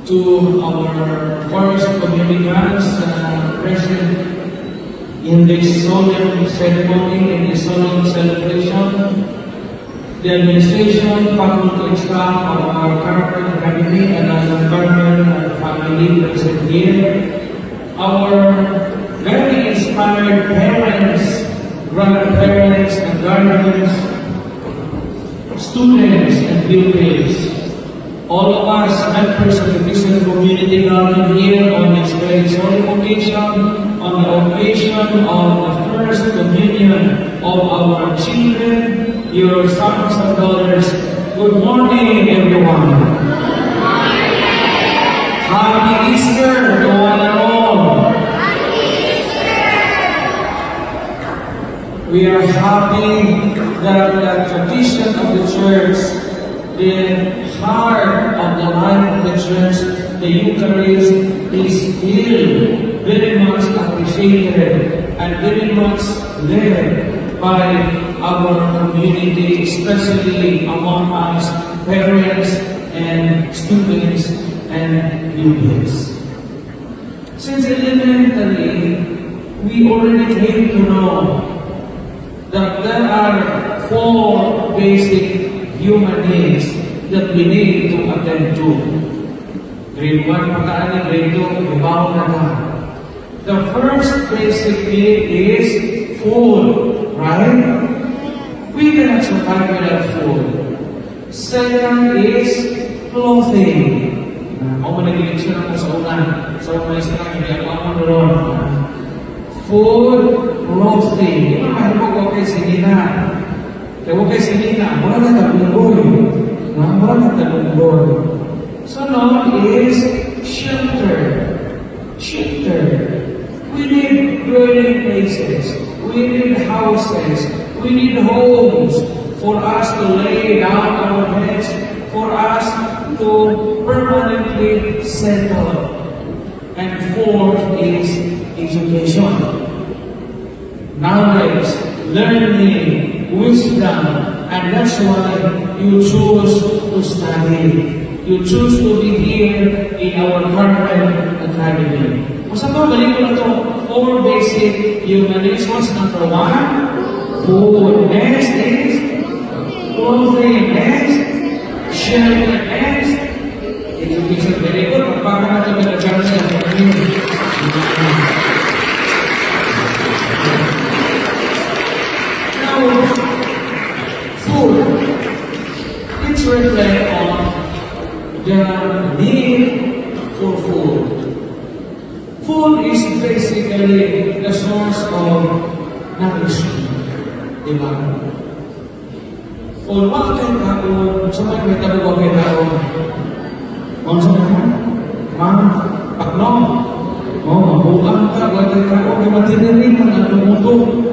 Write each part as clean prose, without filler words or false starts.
To our first communicants present in this solemn ceremony, in this solemn celebration, the administration, faculty and staff of our Carmel Academy and our Carmel family present here, our very inspired parents, grandparents, and guardians, students and pupils, all of us members of the Christian community gathered here on this very solemn occasion, on the occasion of the first communion of our children, your sons and daughters. Good morning, everyone. Happy Easter to one and all. We are happy that the tradition of the church, the heart of the life of the church, the Eucharist, is still very much appreciated and very much lived by our community, especially among us parents and students and pupils. Since elementary, we already came to know that there are four basic human needs that we need to attend to. Grade 1 pa ta ani, grade 2, ibaw na ta. The first basic need is food, right? We cannot survive without food. Second is clothing. Ako man nag-lecture ako sa una, sa maestra, hindi ako ako ron. Food, clothing. Di ba mahal mo okay sinina? Kaya okay sinina, mura na talunggoy. No? Mura na talunggoy. Sunod is shelter. Shelter. We need dwelling places. We need houses. We need homes for us to lay down our heads, for us to permanently settle. And fourth is education. Knowledge, learning, wisdom, and that's why you choose to study. You choose to be here in our Carmel Academy. Kung to, balik ko na to, four basic human needs. What's number one? Food. Next is clothing. Next, shelter. Next, education. Very good. Pagpaka natin ng Carmel Academy. Now, food. Let's reflect on the need for food. Food is basically the source of nourishment. Diba? Kung wa kay kaon, sa may mahitabo wa kay kaon? Kung sa may ma, pakno, oh, mabuang ka, wa kay kaon, di matinirin man ang tumuto.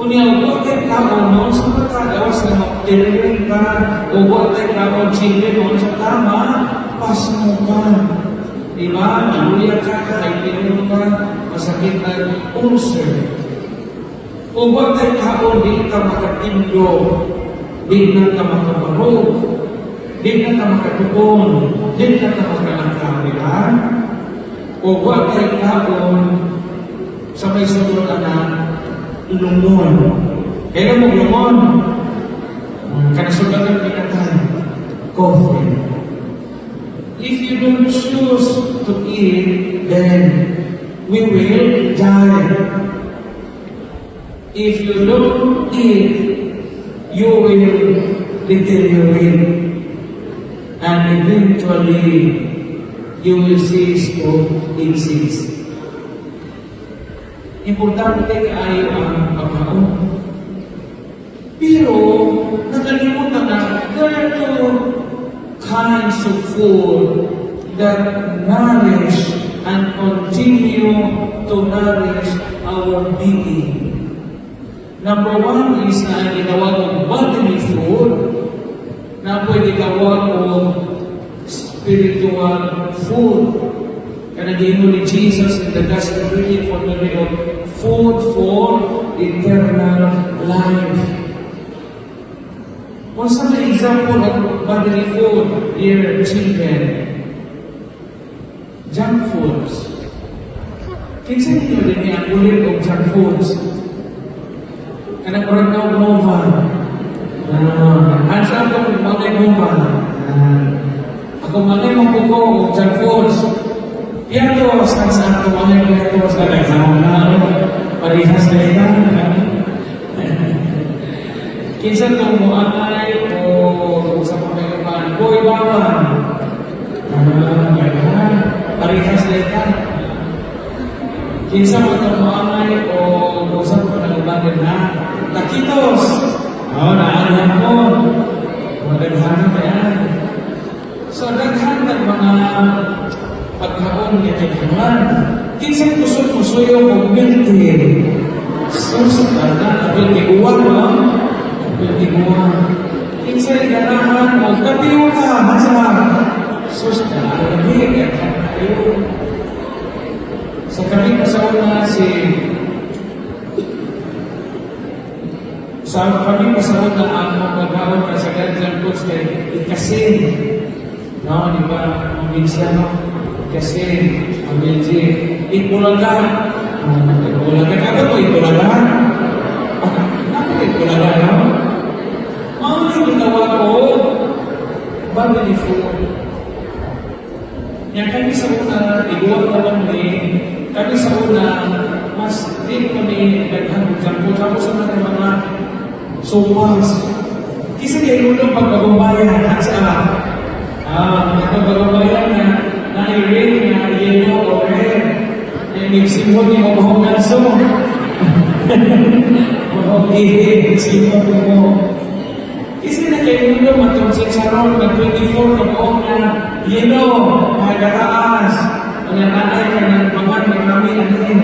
Unya, wa kay kaon, mo sa mata, gawas nga matinirin ka, o wa kay kaon, children, mo sa tama, pasmo ka. Diba? Maluya ka, kahit ka, masakit na ulcer. Kung wa kay kaon, di ka makatindog, di na ka makabarog, di na ka makatuon, di na ka makalakaw, di ba? Kung wa kay kaon, sa may sunod na lungon. Kailan mo lungon? Kanasugat ang pinatay. Coffin. If you don't choose to eat, then we will die. If you don't eat, you will deteriorate. And eventually, you will cease to exist. Importante kaayo ang pagkaon. Pero, nakalimutan na, there are two kinds of food that nourish and continue to nourish our being. Number one is na gitawag og bodily food na pwede tawag og spiritual food. Kana giingon ni Jesus in the gospel reading for the day of food for eternal life. What's an example of bodily food, dear children? Junk foods. Kinsa ninyo din ang ulit og junk foods? Kanang murag na Nova. Ah, asa ako mga Nova. Ah, ako mga mo ko og junk foods. Piatos, ang sa ako mga piatos na nagsawa na. Parehas na ita. Kinsa tong moangay o sa mga uban, Boy Bawang. Ah, ganyan. Parehas na ita. Kinsa mo itong moangay o sa mga uban na Taquitos. Oh, naanhan mo. Magandhan kaya. So, daghan ng mga pagkaon nga kinahanglan. Kinsa kusog musuyo og milk tea? Sus, ana, apil tiguan, no? Apil tiguan. Kinsa ganahan og tapioca, masa? Sus, na lagi, daghan kayo. Sa kami pa sa una si sa kami pa sa una ang mga pagkaon ka sa junk foods kay ikasin. No, di ba? Ang minsan, no? Ikasin, ang medyo, Eat Bulaga. Eat Bulaga. Ako to, Eat Bulaga. Ako Eat Bulaga, no? Mao ni gitawag ko, bodily food. Yang kami sa una, iguwag naman ni, kami sa una, mas di kami daghan og junk food. Tapos sa mga sopas. Kisa kay ulong pagbagong bayan, at sa mga bagong bayan na na-ring na yellow or red. Na nagsimod ni mo ganso. Mahong ihi, nagsimod mo. Kasi na kay ulo matong chicharon na 24 ka buong na yellow, mga gataas. Ang naanay ka ng mga marami ani.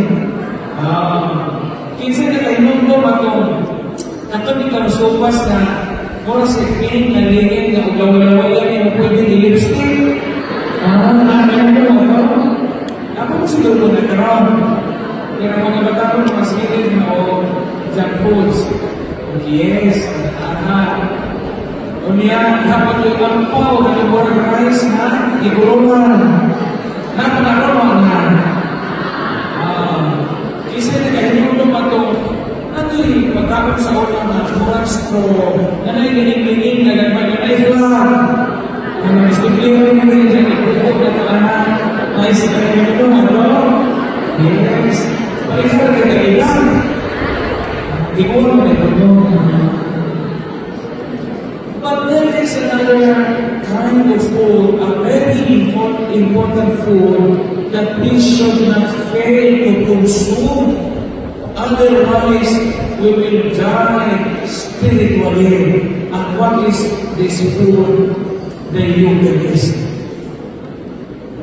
Kinsa na kay mundo matong ato ni kang sopas na mura si pink na lingin na ugawalawala ni mo pwede ni lipstick. Ah, ano mo no? Ako mo siguro na karon. Pero mga bata ko mga silid na o junk foods. Yes, aha. Unya, dapat yung ampaw na murag rice na igulungan. Napangaroon na. Ah, isa na kahinulong pa itong ano eh, pagkakot sa una na murag straw, na nailingin-lingin na gagmay na flag. Ano, istimplihan mo rin dyan, ipupok na ito, anak. Nice na rin ito, ano? Yes. Pareho na kailan. Igual na ito. But there is another kind of food, a very important food that we should not fail to consume. Otherwise, we will die spiritually. And what is this food? The Eucharist.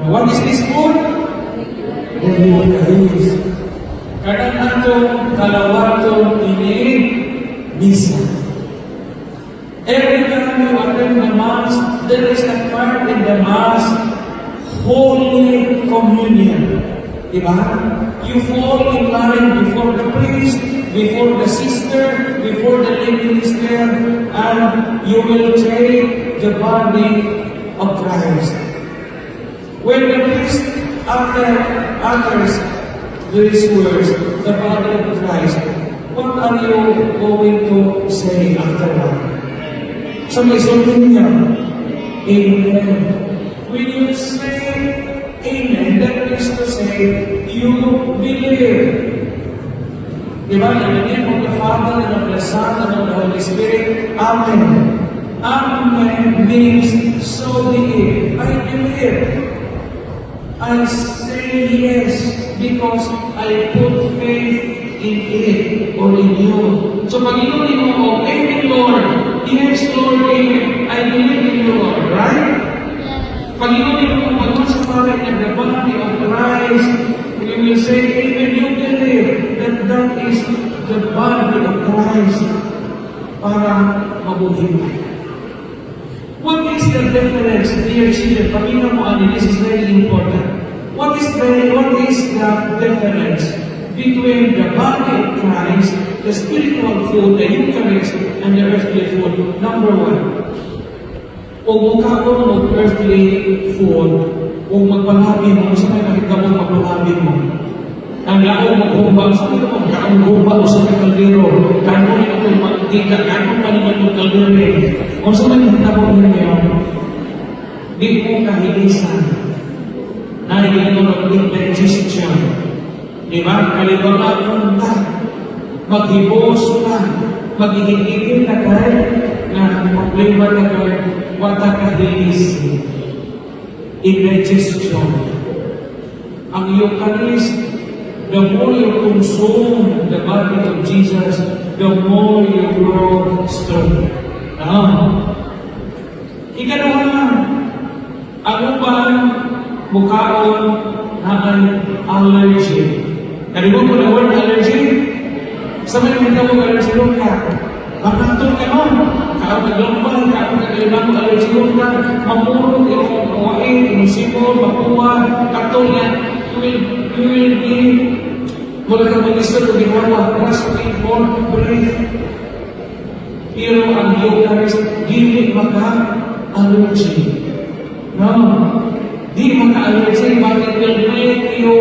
Now, what is this food? The Eucharist. Kanang atong kalawaton ini misa. Every time you attend the Mass, there is a part in the Mass, Holy Communion. Diba? You fall in line before the priest, before the sister, before the lay minister, and you will take the body of Christ. When the priest utters these words, "the body of Christ," what are you going to say afterward? Sa may sulti niya, "Amen." When you say "Amen," that means to say, you believe. Diba? In the name of the Father, and of the Son, and of the Holy Spirit. Amen. Amen means so be it. I believe. I say yes because I put faith in it or in you. So Panginoon mo, oh, "Amen, Lord. Yes, Lord, Amen. I believe in you, Lord." Right? Panginoon mo, pag sa pare ng the body of Christ, we will say, "Amen." You believe that that is the body of Christ para mabuhi mo. What is the difference, dear children? Paminaw mo, ani, this is very important. What is the difference between the body of Christ, the spiritual food, the Eucharist, and the earthly food? Number one, kung mukaon og earthly food, O magpalabi mo, sa may makita mo, magpalabi mo. Ang laog maghuba, sa may magkaang o sa may kaldero, kanon itong mantika, kanon pa ninyo itong kaldero. O sa may makita mo ninyo, di mo kahilisan. Naiging ng indigestion. Di ba? Kalibangan ka. Maghibos ka. Maghihigigil na kay na problema na kay wata kahilis. Indigestion. Ang Eucharist, the more you consume the body of Jesus, the more you grow strong. Ah. Ikaduha, ang uban mukaon na ay allergy. Kalimutan mo na word allergy? Sa may mga mo allergy ka, Manatol ka nun. Kaon naglambay, kaon kagaliman mo allergy ka, mamurot imong mawait, imong sipon, makuha, katol niya, you will be, mura ka mag-istor o ginawa, grasping for breath. Pero ang Eucharist, dili maka-allergy. No. Di maka-allergy, but it will make you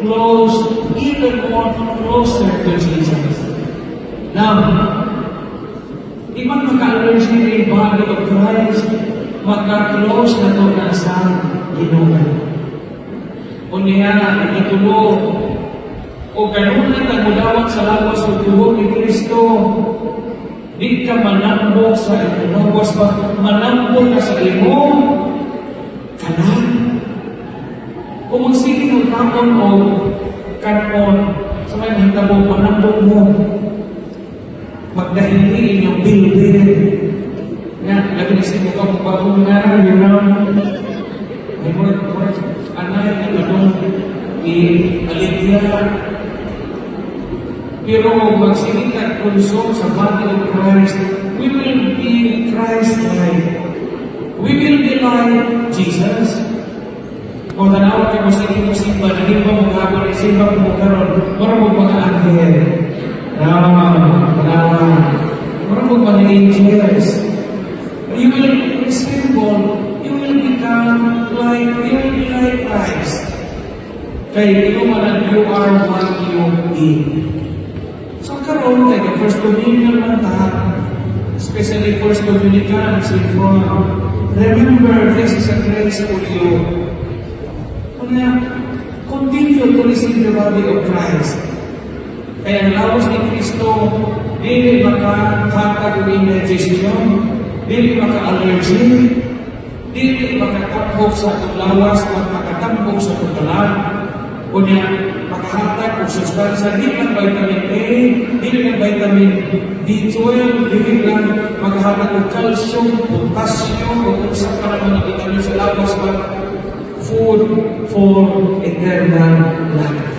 close, even more closer to Jesus. Now, di man maka-allergy ni body of Christ, maka-close na to na sa Ginoo. Unya, ikatulo, o kanunay ka mudawat sa lawas ug dugo ni Kristo, di ka manambok sa imong lawas ba, manambok ka sa imong kanan. Kung magsige mo kaon o kanon, sa may mahitabo, manambok mo. Magdahili inyong bilbil. Nga, labi na si mukha mong bagong nga. May more, more, anay, ano, i-aligya. Pero kung magsige ka consume sa body of Christ, we will be Christ-like. We will be like Jesus. O tanawa kay mo sige mo simba, naging ba mo gabon ay simba mo karon, mura mo mga anghel. Ah, tanawa. Mura mo mga angels. You will resemble, you will become like, you will be like Christ. Kay imo man ang you are what you eat. So karon kay the first communion man ta, especially first communicants in front. Remember, this is a grace for you. Una, continue to receive the body of Christ. Kaya ang lawas ni Kristo, dili makahatag og indigestion, dili maka-allergy, dili makatambok sa atong lawas, at makatambok sa atong kalan. Unya, makahatag og sustansya, dili lang vitamin A, dili lang vitamin B12, dili lang makahatag og calcium, potassium, o unsa pa na mga vitamin sa lawas, but food for eternal life.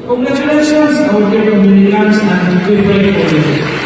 Congratulations, our dear communicants, and we pray for you.